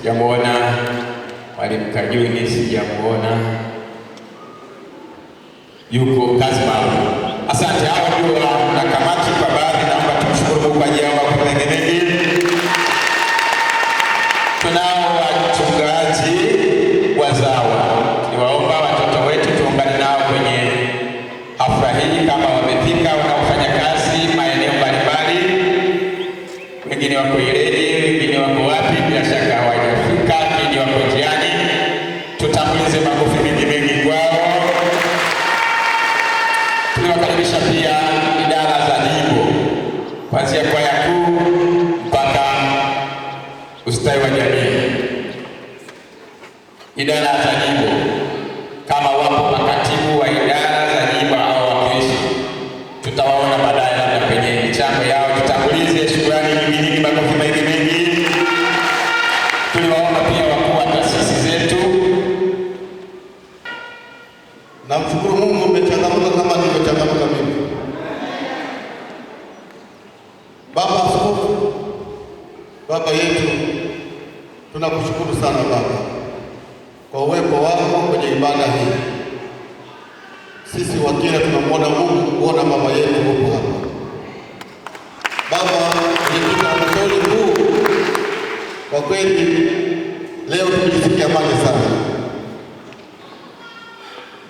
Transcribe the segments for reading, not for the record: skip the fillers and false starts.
Sijamuona Mwalimu Kajuni, sijamuona, yuko kazi maalum. Asante, hao ndio na kamati kwa baadhi. Naomba tumshukuru Mungu kwa ajili yao kwa mengi mengi. Tunao wachungaji wazawa, tuliwaomba watoto wetu tuungane nao kwenye hafla hii kama wamefika, wanaofanya kazi maeneo mbalimbali, wengine wako Ileje, wengine wako wapi, bila shaka hawajafika, lakini wako njiani. Tutangulize makofi mengi mengi kwao. Tuliwakaribisha pia idara za jimbo kuanzia kwaya kuu mpaka ustawi wa jamii, idara za jimbo, kama wapo makatibu wa idara za jimbo au wawakilishi, tutawaona baadaye labda kwenye michango yao. Tutangulize shukrani nyingi nyingi, makofi mengi mengi. Tuliwaomba pia wakuu wa taasisi zetu. Namshukuru Mungu mmechangamka kama nilivyochangamka mimi. Baba Askofu, baba yetu, tunakushukuru sana baba kwa uwepo wako kwenye ibada hii. Sisi Wakyela tunamwona Mungu kuona baba yetu huko hapa. Baba mwenyekiti wa halmashauri kuu, kwa kweli leo tumejisikia amani sana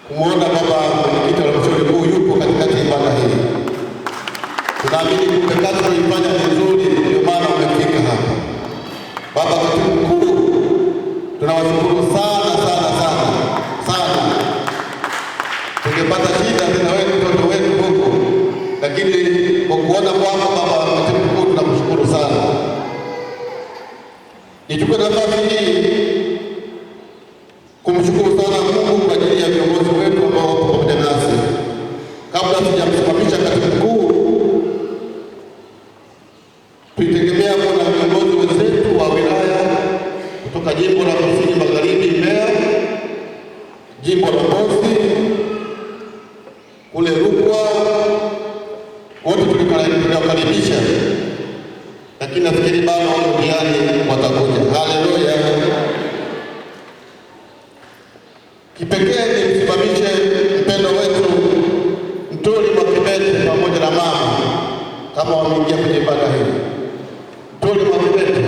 kumwona baba mwenyekiti wa halmashauri kuu yupo katikati ya ibada hii. Tunaamini kumbe kazi unaifanya vizuri, ndio maana umefika hapa. Baba katibu mkuu, tunawashukuru sana sana sana sana. Tungepata shida tena wewe mtoto wetu huko, lakini kwa kuona kwako baba katibu mkuu, tunakushukuru sana. Nichukue nafasi hii kumshukuru sana Mungu kwa ajili ya viongozi wetu ambao wapo pamoja nasi. Kabla sijamsimamisha katibu mkuu, tuitegemea kuwa na viongozi wenzetu wa wilaya kutoka jimbo la Kusini Magharibi Mbeya, jimbo la Mbozi, kule Rukwa, wote tuliwakaribisha, lakini nafikiri bado wako njiani, watakuja. Haleluya! Kipekee nimsimamishe mpendo wetu Mtuli Mwakibete pamoja na mama kama wameingia kwenye ibada hii. Mtuli Mwakibete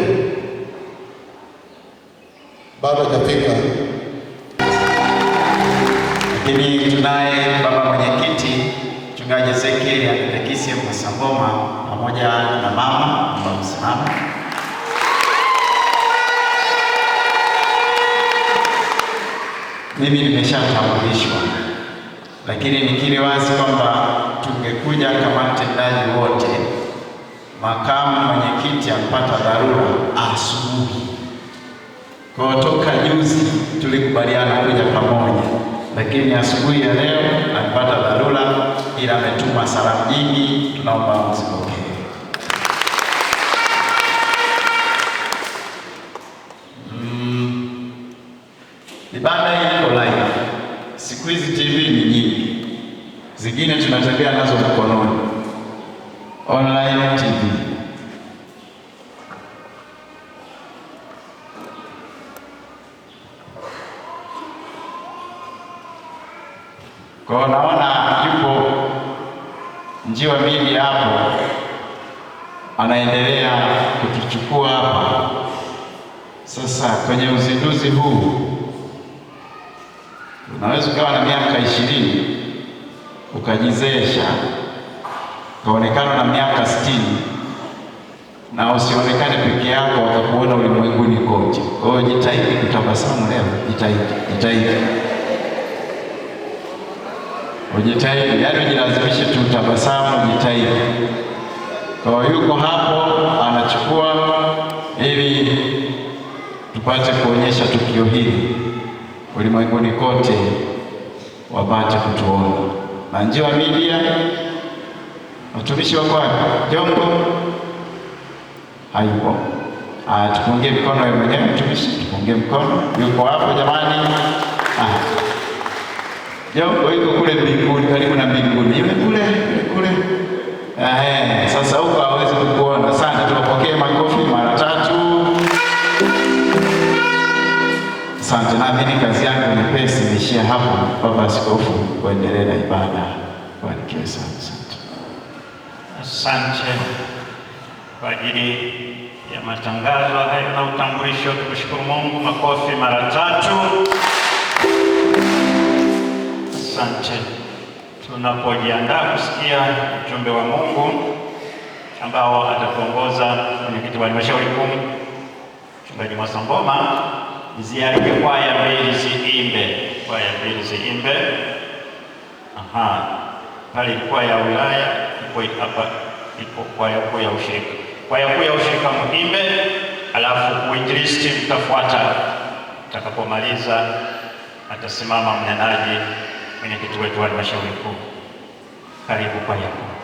bado hajafika. Lakini tunaye baba mwenyekiti Mchungaji Ezekiel Andekisi Mwasangoma pamoja na mama ambao msimama. Mimi nimeshatambulishwa, lakini nikiri wazi kwamba tungekuja kama mtendaji wote, makamu mwenyekiti ampata dharura asubuhi. Kwa toka juzi tulikubaliana kuja pamoja, lakini asubuhi ya leo amepata dharura, ila ametuma salamu nyingi, tunaomba mzipokee. Ibada hii iko live. Siku hizi TV ni nyingi, zingine tunatembea nazo mkononi, online TV. Kwa naona yupo Njiwa Media hapo anaendelea kutuchukua hapa. Sasa kwenye uzinduzi huu unaweza ukawa na miaka 20 ukajizesha ukaonekana na miaka 60 na usionekane peke yako, wakakuona ulimwenguni kote. Kwa hiyo jitahidi kutabasamu leo, jitahidi, jitahidi, ujitahidi, yaani ujilazimishe tu utabasamu, jitahidi. Kwa hiyo yuko hapo anachukua ili tupate kuonyesha tukio hili ulimwenguni kote, wapate kutuona. Na Njiwa Media, watumishi wako wapi? Jongo hayupo. Tupungie mkono wewe mwenyewe mtumishi, tupungie mkono. Yuko hapo jamani. Jongo yuko kule mbinguni, karibu na mbinguni. Yule kule, yule kule. Sasa huko hawezi kukuona. Asante, tupokee makofi mara tatu. Asante, naamini kazi yangu nyepesi niishie hapo. Baba Askofu, uendelee na ibada. Barikiwe sana. Asante. Asante kwa ajili ya matangazo hayo na utambulisho. Tumshukuru Mungu, makofi mara tatu. Asante. Tunapojiandaa kusikia ujumbe wa Mungu ambao atatuongoza mwenyekiti wa halmashauri kuu Mchungaji Mwasongoma, zialike kwaya mbili ziimbe, kwaya mbili ziimbe. Aha, pale ilikuwa ya wilaya, ipo hapa, ipo kwaya kuu ya ushirika. Kwaya kuu ya ushirika muimbe, alafu uinjilisti mtafuata. Mtakapomaliza atasimama mnenaji, mwenyekiti wetu wa halmashauri kuu. Karibu kwaya kuu.